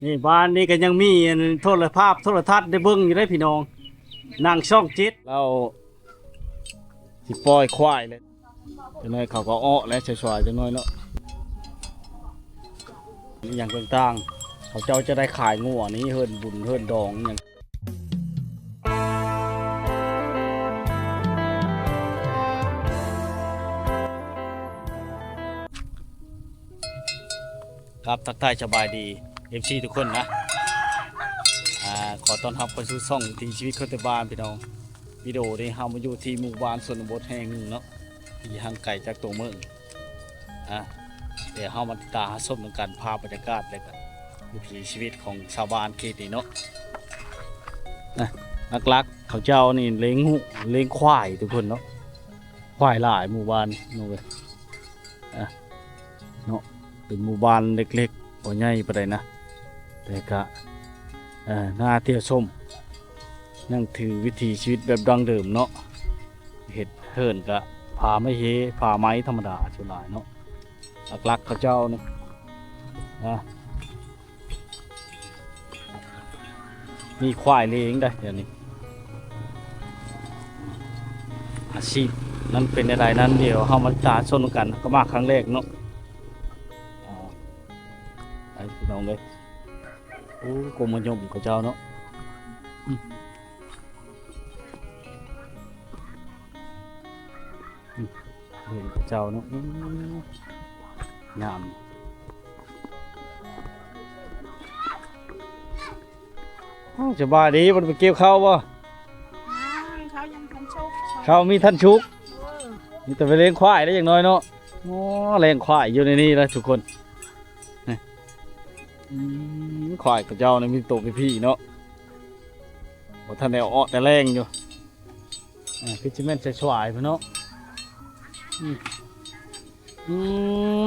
ນີ້ ບ້ານນີ້ກໍຍັງມີອັນໂທລະພາບໂທລະທັດໄດ້ເບິ່ງຢູ່ເດ້ພີ່ນ້ອງ ໜັງຊ່ອງເຈັດ ລາວຊິປ່ອຍຄວາຍແລ້ວ ຈັ່ງໃດເຂົາກໍເອາະແລ້ວ ສວາຍໆ ຈັກໜ້ອຍເນາະ ອີ່ຫຍັງຕ່າງໆ ເຂົາເຈົ້າຈະໄດ້ຂາຍງົວນີ້ ເຮືອນບຸນເຮືອນດອງອີ່ຫຍັງ. ຄັບ ທັກທາຍສະບາຍດີ ເອັຟຊີ ທຸກຄົນນະ ອ່າ ຂໍຕ້ອນຮັບເຂົ້າສູ່ຊ່ອງວິຖີຊີວິດຄົນໄທບ້ານພີ່ນ້ອງ. ວິດີໂອນີ້ເຮົາມາຢູ່ທີ່ໝູ່ບ້ານຊົນນະບົດແຫ່ງໜຶ່ງເນາະ ທີ່ຫ່າງໄກຈາກຕົວເມືອງ ອ່າ ດຽວເຮົາມາຕິດຕາມຮັບຊົມນຳກັນ ພາບບັນຍາກາດ ແລະກະວິຖີຊີວິດຂອງຊາວບ້ານເຂດນີ້ເນາະ. ນະ ຫຼັກໆ ເຂົາເຈົ້ານີ້ລ້ຽງ ລ້ຽງຄວາຍທຸກຄົນເນາະ ຄວາຍຫຼາຍໝູ່ບ້ານເນາະເວີຍ ອ່າ ເນາະ ເປັນໝູ່ບ້ານເລັກໆ ບໍ່ໃຫຍ່ປານໃດນະ ແຕ່ກະ ເອີ ໜ້າທ່ຽວຊົມ ຍັງຖືວິຖີຊີວິດແບບດັ້ງເດີມເນາະ ເຮັດເຮືອນກະຜ້າໄມ້ເຮ ຜ້າໄມ້ທຳມະດາສ່ວນຫຼາຍເນາະ. ຫຼັກໆ ເຂົາເຈົ້ານີ້ ອ່າ ມີຄວາຍລ້ຽງໄດ໋ ດຽວນີ້ ອາຊີບນັ້ນເປັນແນວໃດນັ້ນ ດຽວເຮົາມາຕາມຊົມນຳກັນ ກໍມາຄັ້ງແລກເນາະ ອ່າ ໄປພີ່ນ້ອງເອີຍ ໂອ້ ກົມມະຍົມເຂົາເຈົ້າເນາະ ອືມ ອືມ ເຫັນເຂົາເຈົ້າເນາະ ອືມ ງາມ. ອ້າວ ສະບາຍດີ ບໍ່ໄດ້ໄປເກັບເຂົ້າບໍ່? ເຂົ້າຍັງທັນສຸກ ເຂົ້າມີທັນສຸກ ເອີ ມີແຕ່ໄປລ້ຽງຄວາຍໄດ້ຢ່າງໜ້ອຍເນາະ. ໂອ້ ລ້ຽງຄວາຍຢູ່ໃນນີ້ລະທຸກຄົນ ອືມ ຄວາຍເຂົາເຈົ້ານີ້ມີໂຕພີ່ໆເນາະ ບໍ່ທັນໄດ້ເອາະແຕ່ແລງຢູ່. ອ່າ ຄືຊິແມ່ນສວາຍໆພຸ້ນເນາະ ອືມ ອື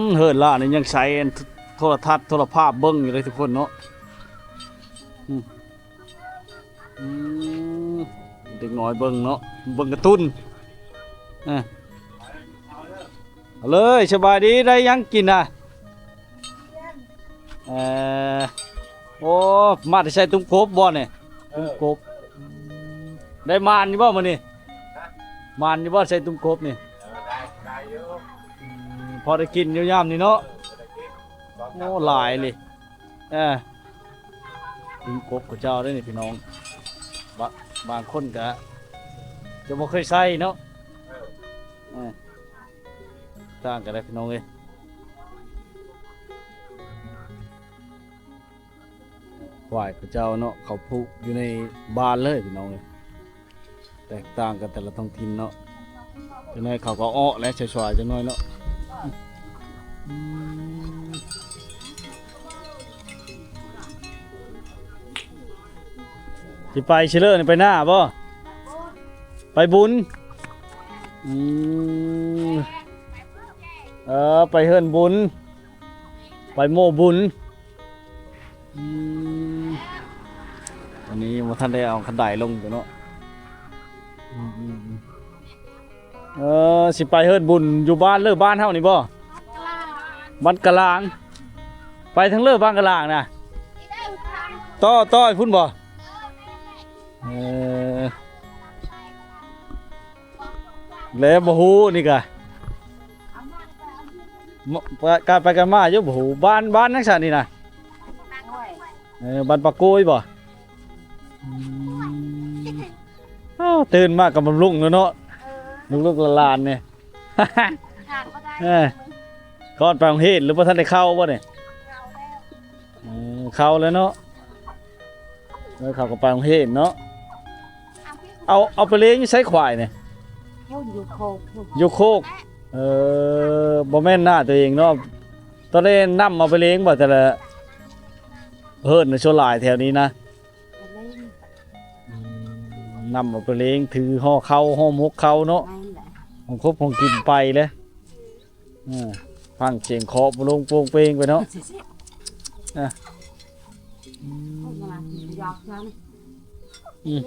ມ ເຮືອນຫຼານນີ້ຍັງໃຊ້ອັນໂທລະທັດໂທລະພາບເບິ່ງຢູ່ເດ້ທຸກຄົນເນາະ ອືມ ອືມ ເດັກນ້ອຍເບິ່ງເນາະ ເບິ່ງກາຕູນ ອ່າ ເອົາເລີຍ ສະບາຍດີ ໄດ້ຫຍັງກິນນະ? ເອີ ໂອ້ ມາແຕ່ໃສ່ຕຸ້ມກົບບໍ່ນີ້? ເອີ ຕຸ້ມກົບ ໄດ້ໝານຢູ່ບໍ່ມື້ນີ້? ໝານຢູ່ບໍ່ໃສ່ຕຸ້ມກົບນີ້? ເອີ ໄດ້ ໄດ້ຢູ່ ອືມ ພໍໄດ້ກິນຢູ່ຍາມນີ້ເນາະ ເອີ ພໍໄດ້ກິນ ໂອ້ ຫຼາຍເລີຍ ເອີ ຕຸ້ມກົບເຂົາເຈົ້າເດ້ນີ້ພີ່ນ້ອງ ບາ ບາງຄົນກະຈະບໍ່ເຄີຍໃສ່ເນາະ ເອີ ເອີ ຕ່າງກັນໄດ໋ພີ່ນ້ອງເອີຍ ຄວາຍເຂົາເຈົ້າເນາະ ເຂົາຜູກຢູ່ໃນບ້ານເລີຍພີ່ນ້ອງເອີຍ ແຕກຕ່າງກັນແຕ່ລະທ້ອງຖິ່ນເນາະ ຈັ່ງໃດເຂົາກໍເອາະແລ້ວ ສວາຍໆ ຈັກໜ້ອຍເນາະ ອືມ ຊິໄປຊິເລີນີ້ ໄປນາບໍ່? ໄປບຸນ ອືມ ເອີ ໄປເຮືອນບຸນ ໄປໂມ້ບຸນ ອືມ ອັນນີ້ຍັງບໍ່ທັນໄດ້ເອົາຄັນໄດລົງຢູ່ເນາະ ອືມໆໆ ເອີ ຊິໄປເຮືອນບຸນຢູ່ບ້ານເລີ ບ້ານເຮົານີ້ບໍ່? ບ້ານກະລາງ ໄປທາງເລີບ້ານກະລາງນະ ຕໍ່ ຕໍ່ໄປພຸ້ນບໍ່? ເອີ ແລ້ວບໍ່ຮູ້ນີ້ກະ ມ- ກະໄປກັນມາຢູ່ ບໍ່ຮູ້ ບ້ານ ບ້ານຫຍັງຊັ້ນນີ້ນະ? ເອີ ບ້ານປາໂກຍບໍ່? ອືມ ອ້າວ ຕື່ນມາກໍບຳລຸງແລ້ວເນາະ ເອີ ລູກໆຫຼານໆນີ້ ຂາດບໍ່ໄດ້ ເອີ ກ່ອນໄປໂຮງຮຽນ ຫຼືບໍ່ທັນໄດ້ເຂົ້າບໍ່ນີ້? ເຂົ້າແລ້ວ ເອີ ເຂົ້າແລ້ວເນາະ ເອີ ເຂົາກໍໄປໂຮງຮຽນເນາະ ເອົາ ເອົາໄປລ້ຽງຢູ່ໃສຄວາຍນີ້? ຢູ່ ຢູ່ໂຄກ ຢູ່ໂຄກ ເອີ ບໍ່ແມ່ນນາຕົວເອງເນາະ ຕ້ອງໄດ້ນຳເອົາໄປລ້ຽງບໍ່ ແຕ່ລະເຮືອນ ສ່ວນຫຼາຍແຖວນີ້ນະ ອືມ ນຳເອົາໄປລ້ຽງ ຖືຫໍ່ເຂົ້າ ຫໍ່ໝົກເຂົ້າເນາະ ແມ່ນແຫຼະ ຂອງຄົບຂອງກິນໄປແຫຼະ ເອີ ຟັງສຽງເຄາະໂປງໂປງເປງໄປເນາະ ອ່ະ ອືມ ອືມ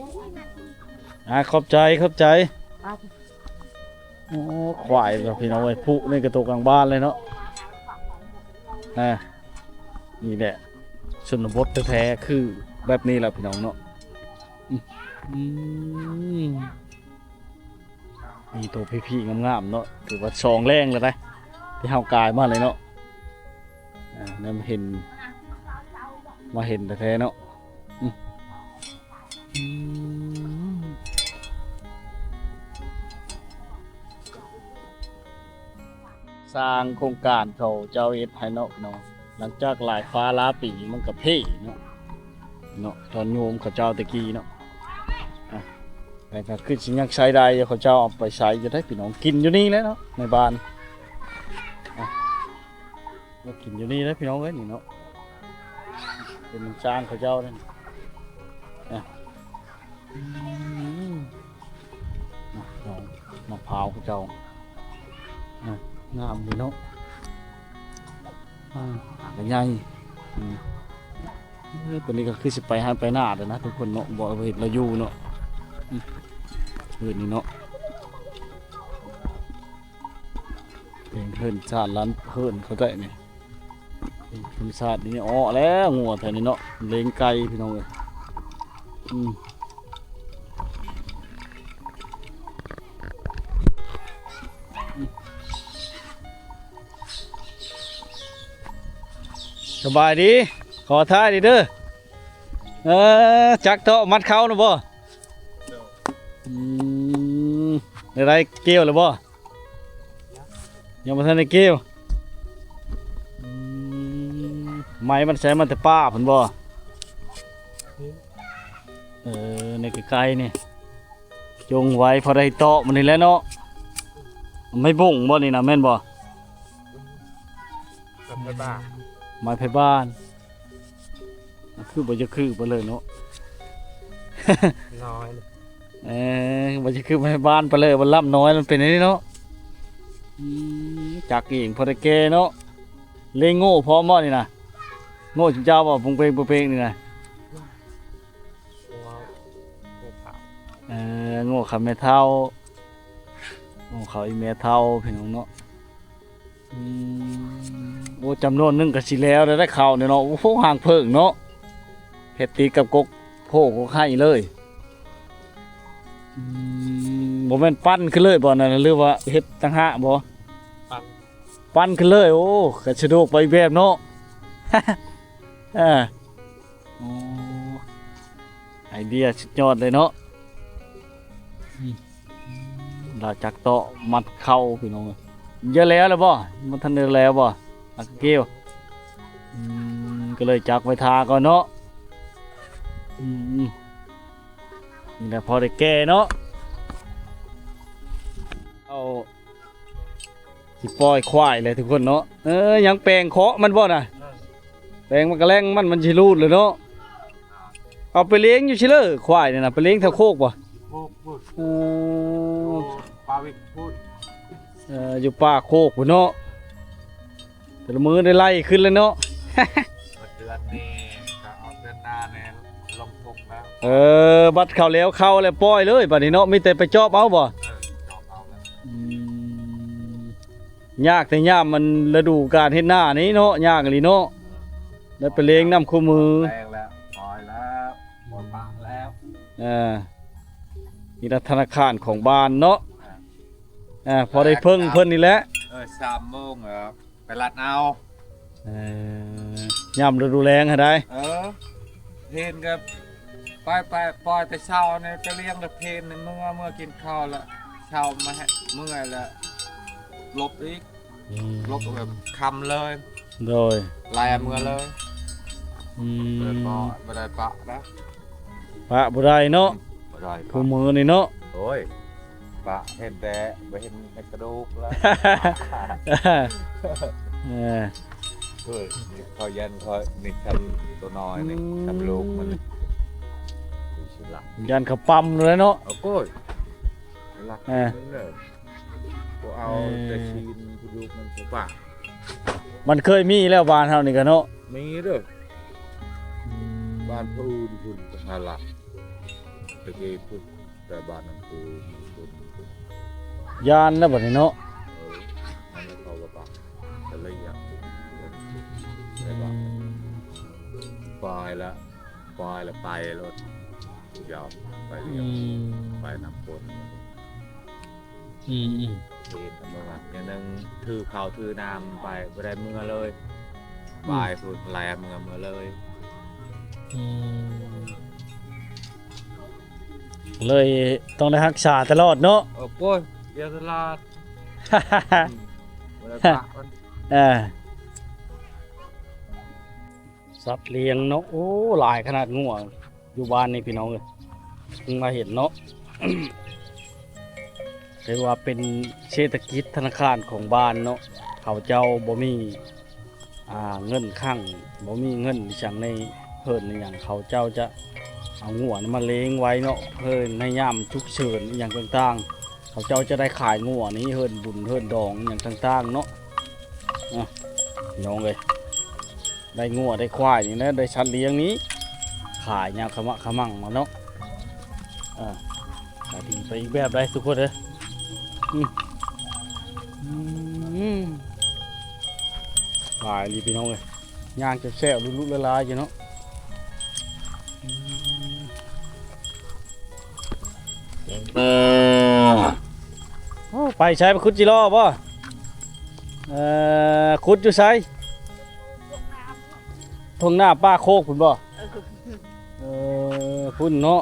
ອ່າ ຂອບໃຈ ຂອບໃຈ ໂອ້ ຄວາຍ ພີ່ນ້ອງເອີຍ ຜູກນີ້ກະຕົກກາງບ້ານເລີຍເນາະ ອ່າ ນີ້ແຫຼະ ຊົນນະບົດແທ້ໆ ຄືແບບນີ້ແຫຼະພີ່ນ້ອງເນາະ. ອືມ ມີໂຕພີ້ໆງາມໆເນາະ ຖືວ່າສອງແລງແລ້ວໄດ໋ ທີ່ເຮົາກາຍມາເລີຍເນາະ. ອ່າ ແນມເຫັນ ມາເຫັນແທ້ໆເນາະ. ອືມ ອືມ ສ້າງໂຄງການເຂົາເຈົ້າເຮັດໃຫ້ເນາະພີ່ນ້ອງ. ຫຼັງຈາກຫຼາຍຟ້າຫຼາຍປີມັນກໍເພເນາະ ເນາະ ຕອນໂຍມເຂົາເຈົ້າແຕ່ກີ້ເນາະ. ອ່ະ ແຕ່ກໍຄືຊິຍັງໃຊ້ໄດ້ຢູ່ ເຂົາເຈົ້າເອົາໄປໃຊ້ຢູ່ໄດ໋ພີ່ນ້ອງ. ກິນຢູ່ນີ້ແຫຼະເນາະ ໃນບ້ານ. ອ່ະ ມາກິນຢູ່ນີ້ເດີພີ່ນ້ອງເອີຍ ນີ້ເນາະ ເປັນຊ່າງເຂົາເຈົ້າເດ້. ອ່ະ ອືມ ມະ ມະພ້າວເຂົາເຈົ້າ ອ່ະ ງາມດີເນາະ. ອ່າ ຫາກະໃຫຍ່. ອືມ ເອີ ຕົວນີ້ກໍຄືຊິໄປໃຫ້ໄປນາແລ້ວນະທຸກຄົນເນາະ ບໍ່ເຫັນລາວຢູ່ເນາະ. ອືມ ເອີ ນີ້ເນາະ ເປັນເຮືອນຊານລານເຮືອນເຂົາໄດ້ນີ້ ເປັນເຮືອນຊານນີ້. ອໍ ແລ້ວງົວແຖວນີ້ເນາະ ເລ້ງໄກ່ພີ່ນ້ອງເອີຍ. ອືມ ສະບາຍດີ ຂໍຖ່າຍດີເດີ. ເອີ ຈັກເທາະມັດເຂົ້ານະບໍ່? ອືມ ໄດ້ກ່ຽວແລ້ວບໍ່? ຍັງບໍ່ທັນໄດ້ກ່ຽວ. ອືມ ໄມ້ມັນໃຊ້ມາແຕ່ປ່າພຸ້ນບໍ່? ເອີ ໃນໃກ້ໆນີ້ ຈົ່ງໄວ້ພໍໄດ້ເຕາະມັນນີ້ແຫຼະເນາະ. ໄມ້ບົງບໍ່ນີ້ນະ ແມ່ນບໍ່? ໄມ້ໄຜ່ບ້ານ ໄມ້ໄຜ່ບ້ານ. ຄືບໍ່ຈະຄືປານເລີເນາະ ນ້ອຍ. ເອີ ບໍ່ຈະຄືແມ່ບ້ານປານເລີ ມັນລຳນ້ອຍ ມັນເປັນອັນນີ້ເນາະ. ອືມ ຈັກອີກພໍໄດ້ແກ່ເນາະ. ເລງໂງ່ພ້ອມບໍ່ນີ້ນະ? ໂງ່ຈຸເຈົ້າບໍ່? ປຸງເປງປຸງເປງນີ້ນະ. ເອີ ໂງ່ເຂົາແມ່ເຖົ້າ ໂງ່ເຂົາອີແມ່ເຖົ້າ ພີ່ນ້ອງເນາະ. ອືມ ໂອ້ ຈຳນວນໜຶ່ງກໍຊິແລ້ວໄດ້ເຂົ້ານີ້ເນາະ. ໂອ້ໂຫ ຫາງເຜິ້ງເນາະ ເຮັດຕິດກັບກົກໂພກົກໄຮ່ເລີຍ. ອືມ ບໍ່ແມ່ນປັ້ນຂຶ້ນເລີຍບໍ່ນັ້ນ ຫຼືວ່າເຮັດຕ່າງຫາກບໍ່? ປັ້ນ ປັ້ນຂຶ້ນເລີຍ. ໂອ້ ກໍສະດວກໄປອີກແບບເນາະ. ເອີ ໂອ້ ໄອເດຍສຸດຍອດເລີຍເນາະ. ອືມ ລາວຈັກເຕາະມັດເຂົ້າພີ່ນ້ອງເອີຍ. ເຍາະແລ້ວແລ້ວບໍ່? ມັນທັນໄດ້ແລ້ວບໍ່? ອັກເກວ. ອືມ ກໍເລີຍຈັກໄວ້ຖ້າກ່ອນເນາະ. ອືມ ນີ້ແຫຼະພໍໄດ້ແກ່ເນາະ. ເອົາ ຊິປ່ອຍຄວາຍແຫຼະທຸກຄົນເນາະ. ເອີ ຍັງແປງເຄາະມັນບໍ່ນະ? ເອີ ແປງມັນກະແລ່ງມັນ ມັນຊິຮູດເລີຍເນາະ. ເອົາໄປລ້ຽງຢູ່ຊິເລີ ຄວາຍນີ້ນະ ໄປລ້ຽງແຖວໂຄກບໍ່? ໂຄກພຸ້ນ. ເອີ ຢູ່ປ່າເວັກພຸ້ນ. ເອີ ຢູ່ປ່າໂຄກພຸ້ນເນາະ. ແຕ່ລະມື້ໄດ້ໄລ່ຂຶ້ນແລ້ວເນາະ. ເດືອນນີ້ກໍອອກເດືອນໜ້າແນ່ ລົງທຸກແລ້ວ. ເອີ ບັດເຂົ້າແລ້ວເຂົ້າແລ້ວປ່ອຍເລີຍບາດນີ້ເນາະ. ມີແຕ່ໄປຈອບເອົາບໍ່? ເອີ ຈອບເອົາແລ້ວ. ອືມ ຍາກແຕ່ຍາມມັນລະດູການເຮັດນານີ້ເນາະ ຍາກອີ່ຫຼີເນາະ. ເອີ ໄດ້ໄປເລງນຳຄູ່ມື້ ແລ້ງແລ້ວ ປ່ອຍແລ້ວ ໝົດປະແລ້ວ. ເອີ ນີ້ລະທະນາຄານຂອງບ້ານເນາະ. ເອີ ເອີ ພໍໄດ້ເພິ່ງເພິ່ນນີ້ແຫຼະ. ເອີ ສາມໂມງແລ້ວ ໄປລັດເອົາ. ເອີ ຍາມລະດູແລ້ງຫັ້ນໃດ໋. ເອີ ເຫັນກໍໄປ ໄປປ່ອຍແຕ່ເຊົ້ານີ້ ໄປລ້ຽງແຕ່ເພນ ເມື່ອ ເມື່ອກິນເຂົ້າແລ້ວ ເຊົ້າມາເມື່ອຍແລ້ວ ຫຼົບອີກ. ອືມ ຫຼົບແບບຄ່ຳເລີຍ. ໂດຍ ໄລ່ເມື່ອເລີຍ. ອືມ ບໍ່ ບໍ່ໄດ້ປະນະ. ປະບໍ່ໄດ້ເນາະ ບໍ່ໄດ້ປະ ຄູ່ມື້ນີ້ເນາະ. ໂອ້ຍ ປະເຫັນແຕ່ ບໍ່ເຫັນແຕ່ກະດູກແລ້ວ. ເອີ ເອີ ເຂົາຢ້ານຂ້ອຍນີ້ ທຳໂຕນ້ອຍນີ້ ອືມ ທຳລູກມັນນີ້ ຢ້ານເຂົາປ້ຳເລີຍເນາະ. ໂອ້ຍ ລັກ ເອີ ມັນເດີ ບໍ່ເອົາ ເອີ ແຕ່ຊີ້ນກະດູກມັນບໍ່ປະ. ມັນເຄີຍມີແລ້ວບ້ານເຮົານີ້ກະເນາະ ມີເດີ. ອືມ ບ້ານຜູ້ອື່ນພຸ້ນຫາລັກ ແຕ່ກີ້ພຸ້ນ ແຕ່ບ້ານນັ້ນຄືຄົນ ຢ້ານແລ້ວບັດນີ້ເນາະ. ເອີ ມັນເຂົາວ່າປະ ແຕ່ລະຢ່າງ ແຕ່ວ່າ ອືມ ປາຍລະ ປາຍລະໄປໂລດ ຢາວໄປລຽວ ອືມ ໄປນຳຄົນ ອືມໆ ເຮັດເມືອ ຢ່າງໜຶ່ງຖືເຂົ້າຖືນ້ຳໄປ ບໍ່ໄດ້ເມືອເລີຍ ອືມ ປາຍພຸ້ນແລ່ເມືອ ເມືອເລີຍ ອືມ ເລີຍຕ້ອງໄດ້ຮັກສາຕະຫຼອດເນາະ ເອີ ໂອ້ຍ ເສຍຕະຫຼາດ ອືມ ບໍ່ໄດ້ປະມັນ ເອີ ສັດລ້ຽງເນາະ ໂອ້ ຫຼາຍຂະໜາດງົວຢູ່ບ້ານນີ້ພີ່ນ້ອງເອີຍ ເພິ່ງມາເຫັນເນາະ ຖືວ່າເປັນເສດຖະກິດທະນາຄານຂອງບ້ານເນາະ ເຂົາເຈົ້າບໍ່ມີ ອ່າ ເງິນຄັງ ບໍ່ມີເງິນອີ່ຫຍັງໃນເຮີນໃນຫຍັງ ເຂົາເຈົ້າຈະເອົາງົວມາລ້ຽງໄວ້ເນາະ ເພື່ອໃນຍາມສຸກເສີນອີ່ຫຍັງຕ່າງໆ ເຂົາເຈົ້າຈະໄດ້ຂາຍງົວນີ້ ເຮີນບຸນເຮີນດອງອີ່ຫຍັງຕ່າງໆເນາະ ອ່ະ ພີ່ນ້ອງເອີຍ ໄດ້ງົວໄດ້ຄວາຍນີ້ແຫຼະ ໄດ້ສັດລ້ຽງນີ້ ຂາຍຍາມຂະໝະຂະມັງມາເນາະ ອ່າ ຂາຍດີໄປອີກແບບໃດທຸກຄົນເອີຍ ອືມ ອືມ ຫຼາຍອີ່ຫຼີພີ່ນ້ອງເອີຍ ຍ່າງແຊບໆ ລຸໆ ລາຍໆ ຢູ່ເນາະ ອືມ ໂອ້ ໄປໃສ ໄປຂຸດຈິລໍບໍ່? ເອີ ຂຸດຢູ່ໃສ? ທົ່ງນາປ່າໂຄກພຸ້ນບໍ່? ເອີ ພຸ້ນເນາະ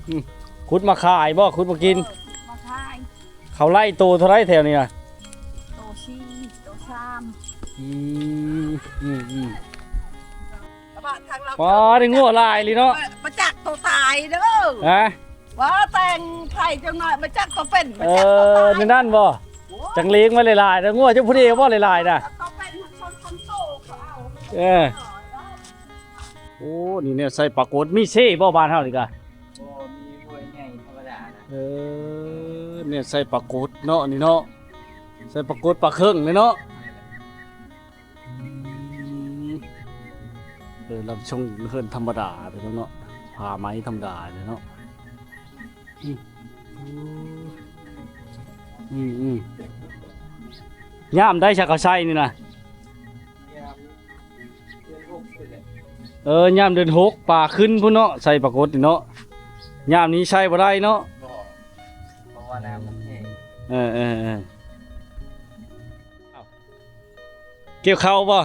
ອືມ ຂຸດມາຂາຍບໍ່? ຂຸດມາກິນ? ເອີ ມາຂາຍ ເຂົາໄລ່ໂຕເທົ່າໃດແຖວນີ້ນະ? ໂຕສີ່ ໂຕສາມ ອືມ ອືມໆ ປາດທາງລາວ ປາດ ໄດ້ງົວຫຼາຍອີ່ຫຼີເນາະ ມາ ມາຈັກໂຕຕາຍເດີ ຮະ ວ່າແຕ່ງໄຂ່ຈັກໜ້ອຍ ມາຈັກໂຕເປັນ ມາຈັກໂຕຕາຍ ເອີ ແນວນັ້ນບໍ່? ໂອ້ຍ ຈັກລ້ຽງມາຫຼາຍໆ ແລ້ວງົວເຈົ້າຜູ້ດຽວບໍ່ຫຼາຍໆນະ? ໂຕເປັນສອງສາມໂຕເຂົາເອົາ ເອີ ໂອ້ ນີ້ແນວໃສ່ປາກົດ ມີເຊບໍ່ບ້ານເຮົານີ້ກະ? ບໍ່ ມີຫ້ວຍໃຫຍ່ທຳມະດານະ ເອີ ແນວໃສ່ປາກົດເນາະ ນີ້ເນາະ ໃສ່ປາກົດປາເຄິ່ງເລີຍເນາະ ອືມ ເອີ ລຳຊົງເຮືອນທຳມະດາເນາະ ຜ້າໄມ້ທຳມະດາເນາະ ອືມ ອືມໆ ຍາມໃດຊະເຂົາໃສ່ນີ້ນະ? ຍາມເດືອນຫົກພຸ້ນແຫຼະ ເອີ ຍາມເດືອນຫົກ ປາຂຶ້ນພຸ້ນເນາະ ໃສ່ປາກົດນີ້ເນາະ ຍາມນີ້ໃສ່ບໍ່ໄດ້ເນາະ ບໍ່ ເພາະວ່ານ້ຳມັນແຫ້ງ ເອີໆໆ ກ່ຽວເຂົ້າບໍ່?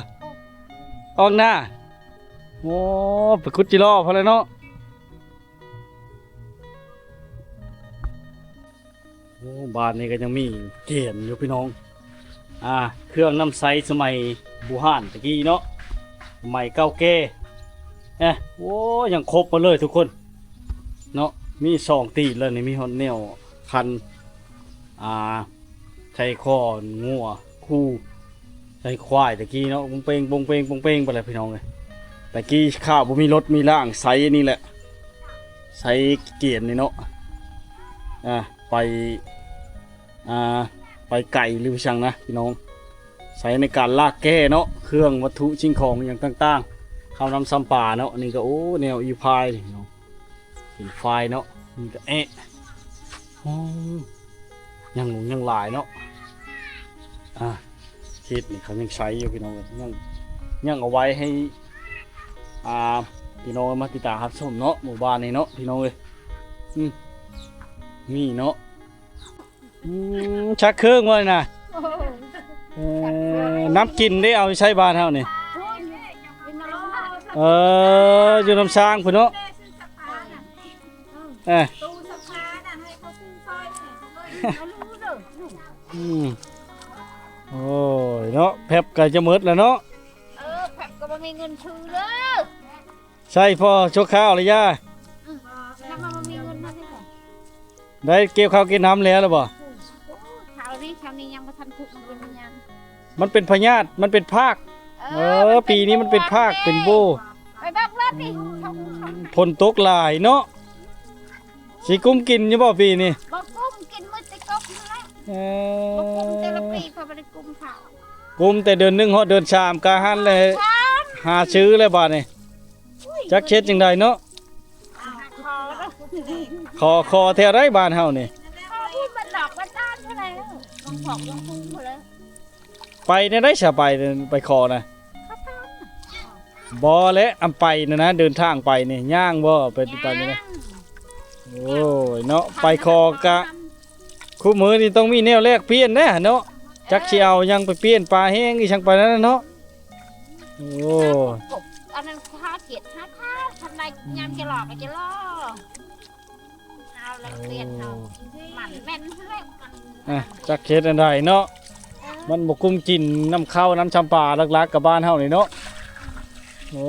ອອກນາ ໂອ້ ໄປຂຸດຈິລໍພຸ້ນແຫຼະເນາະ ໂອ້ ບ້ານນີ້ກໍຍັງມີກຽນຢູ່ພີ່ນ້ອງ ອ່າ ເຄື່ອງນຳໃຊ້ສະໄໝບູຮານຕະກີ້ເນາະ ສະໄໝເກົ່າແກ່ ເອີ ໂອ້ ຍັງຄົບໝົດເລີຍທຸກຄົນເນາະ ມີສອງຕີນແລ້ວນີ້ ມີຮອດແນວຄັນ ອ່າ ໃສ່ຄໍງົວຄູ່ ໃສ່ຄວາຍຕະກີ້ເນາະ ປົງເປັງ ປົງເປັງ ປົງເປັງໄປແລ້ວພີ່ນ້ອງເອີຍ ຕະກີ້ຂ້າວບໍ່ມີລົດມີລ່າງ ໃຊ້ອັນນີ້ແຫຼະ ໃຊ້ກຽນນີ້ເນາະ ອ່າ ໄປ ອ່າ ໄປໄກຫຼືວ່າຫຍັງນະພີ່ນ້ອງ ໃຊ້ໃນການລາກແກ່ເນາະ ເຄື່ອງວັດຖຸສິ່ງຂອງຫຍັງຕ່າງໆ ເຂົ້ານ້ຳຊຳປາເນາະ ນີ້ກໍ ໂອ້ ແນວອີພາຍນີ້ເນາະ ເປັນຝາຍເນາະ ນີ້ກໍແອະ ໂອ້ ຍັງ ຍັງຫຼາຍເນາະ ອ່າ ເຂດນີ້ເຂົາຍັງໃຊ້ຢູ່ພີ່ນ້ອງເອີຍ ຍັງ ຍັງເອົາໄວ້ໃຫ້ ອ່າ ພີ່ນ້ອງມາຕິດຕາມຮັບຊົມເນາະ ໝູ່ບ້ານນີ້ເນາະ ພີ່ນ້ອງເອີຍ ອືມ ນີ້ເນາະ ອືມ ຊັກເຄື່ອງບໍ່ນີ້ນະ? ໂອ້ ເອີ ນ້ຳກິນເດ້ ເອົາໃຊ້ບ້ານເຮົານີ້ ເອີ ຢູ່ນ້ຳຊ້າງພຸ້ນເນາະ ເອີ ອືມ ໂອ້ຍເນາະ ແຟັບກໍຈະໝົດແລ້ວເນາະ ເອີ ແຟັບກໍບໍ່ມີເງິນຊື້ເດີ. ໃຊ້ພໍຊົ່ວຄາວລະຢ່າ ອືມ ແລ້ວມັນບໍ່ມີເງິນມາໃຊ້ ໄດ້ກ່ຽວເຂົ້າກ່ຽວນ້ຳແລ້ວລະບໍ່? ໂອ້ ເຂົານີ້ ເຂົານີ້ຍັງບໍ່ທັນຜຸ ມັນເປັນພະຍາດ ມັນເປັນພະຍາດ ມັນເປັນພາກ ເອີ ເອີ ປີນີ້ມັນເປັນພາກ ເປັນໂບ ໄປເບິ່ງເລີຍນີ້ ອືມ ຝົນຕົກຫຼາຍເນາະ ຊິກຸ້ມກິນຢູ່ບໍ່ປີນີ້? ບໍ່ກຸ້ມ ກິນໝົດແຕ່ກົບຫັ້ນແຫຼະ ເອີ ບໍ່ກຸ້ມແຕ່ລະປີ ເຂົາບໍ່ໄດ້ກຸ້ມເຂົາ ກຸ້ມແຕ່ເດືອນໜຶ່ງຮອດເດືອນສາມ ກະຫັ້ນແຫຼະ ສາມ ຫາຊື້ແລ້ວບາດນີ້ ອຸ້ຍ ຈັກເຮັດຈັ່ງໃດເນາະ ຂໍ ຂໍແຖວໃດບ້ານເຮົານີ້ ຂໍພຸ້ນບັນດອກບັນດານພຸ້ນແຫຼະ ຂອງຂອງວງພູພຸ້ນແຫຼະ ໄປແນວໃດຊະ ໄປ ໄປຂໍນະ ເຂົາຕາມ ບໍ່ແຫຼະ ອຳໄປນະນະ ເດີນທາງໄປນີ້ ຍ່າງບໍ່ ໄປ ໄປນີ້ນະ? ໂອ້ຍເນາະ ໄປຂໍກະ ຄູ່ມື້ນີ້ຕ້ອງມີແນວແລກປ່ຽນແດ່ເນາະ ຈັກຊິເອົາຫຍັງໄປປ່ຽນ ປາແຫ້ງອີ່ຫຍັງໄປນັ້ນເນາະ. ໂອ້ ອັນນັ້ນຫາເຂດຫາທາງ ທຳໄມຍາມຈະຫຼອກກໍຈະຫຼອກ ເອົາແລ້ວປ່ຽນເນາະ ມັນແມ່ນແລ້ວ ອ່ະ ຈັກເຮັດອັນໃດເນາະ ມັນບໍ່ກຸ້ມກິນນ້ຳເຂົ້ານ້ຳຊຳປາ ຫຼັກໆ ກັບບ້ານເຮົານີ້ເນາະ. ໂອ້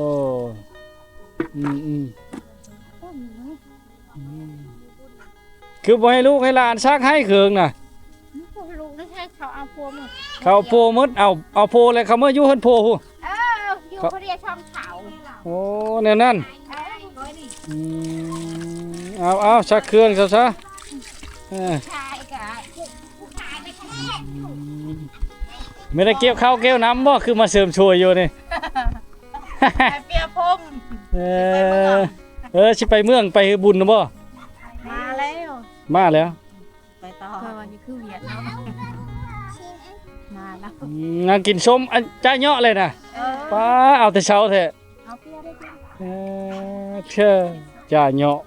ອືມໆ ອືມ ຄືບໍ່ໃຫ້ລູກໃຫ້ຫຼານຊັກໃຫ້ເຄື່ອງນະ? ລູກໃຫ້ເຂົາເອົາຜົວໝົດ ເຂົາເອົາຜົວໝົດ ເອົາ ເອົາຜົວແລ້ວເຂົາເມືອຢູ່ເຮືອນຜົວພຸ້ນ. ເອີ ຢູ່ຜູ້ດຽວຊ່ອງເຂົາ. ໂອ້ ແນວນັ້ນ. ເອີ ອືມ ເອົາ ເອົາ ຊັກເຄື່ອງຊະຊະ. ເອີ ຂາຍກະ ອືມ ແມ່ນໄດ້ກ່ຽວເຂົ້າກ່ຽວນ້ຳບໍ່ ຄືມາເສີມຊ່ວຍຢູ່ນີ້? ໄປເປຍພົມ. ເອີ ເອີ ຊິໄປເມືອງ ໄປເຮັດບຸນນະບໍ່? ມາແລ້ວ ມາແລ້ວ ໄປຕໍ່ ຂ້ອຍວ່າຊິຄືຫວຽດເນາະ ມາແລ້ວ. ອືມ ນັ່ງກິນສົ້ມ ອັນ ຈາເຍາະເລີຍນະ. ເອີ ປ້າ ເອົາແຕ່ເຊົ້າແທ້. ເອົາເປຍໄດ້ ເອີ ເທື່ອ ຈາເຍາະ.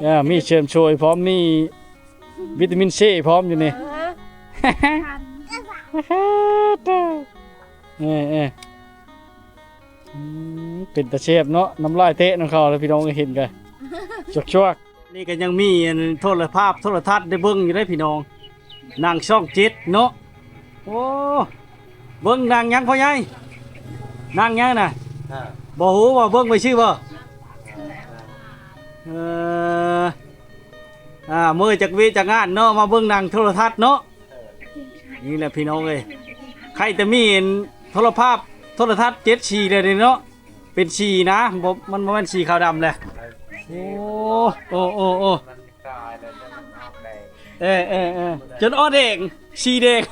ເອີ ມີເສີມຊ່ວຍພ້ອມ ມີວິຕາມິນຊີພ້ອມຢູ່ນີ້. ເອີ ເອີ ເອີ ອືມ ເປັນຕາແຊບເນາະ ນ້ຳລາຍແຕະນຳເຂົ້າແລ້ວ ພີ່ນ້ອງເອີຍ ເຫັນກະຈວກໆ. ນີ້ກໍຍັງມີອັນໂທລະພາບໂທລະທັດໄດ້ເບິ່ງຢູ່ເດ້ພີ່ນ້ອງ ນັ່ງຊ່ອງເຈັດເນາະ. ໂອ້ ເບິ່ງໜັງຫຍັງພໍ່ໃຫຍ່? ໜັງຫຍັງນະ? ເອີ ບໍ່ຮູ້ບໍ່ ເບິ່ງໄປຊື່ບໍ່? ເອີ ອ່າ ເມື່ອຈາກວຽກຈາກງານເນາະ ມາເບິ່ງໜັງໂທລະທັດເນາະ. ນີ້ແຫຼະພີ່ນ້ອງເອີຍ ໃຄ່ແຕ່ມີອັນໂທລະພາບໂທລະທັດເຈັດສີແລ້ວເດ້ເນາະ. ເປັນສີນະ ບໍ່ ມັນບໍ່ແມ່ນສີຂາວດຳແຫຼະ. ໂອ້ ໂອ້ ໂອ້ ໂອ້ ເອີ ເອີ ເອີ ຈົນອອກແດງ ສີແດງ.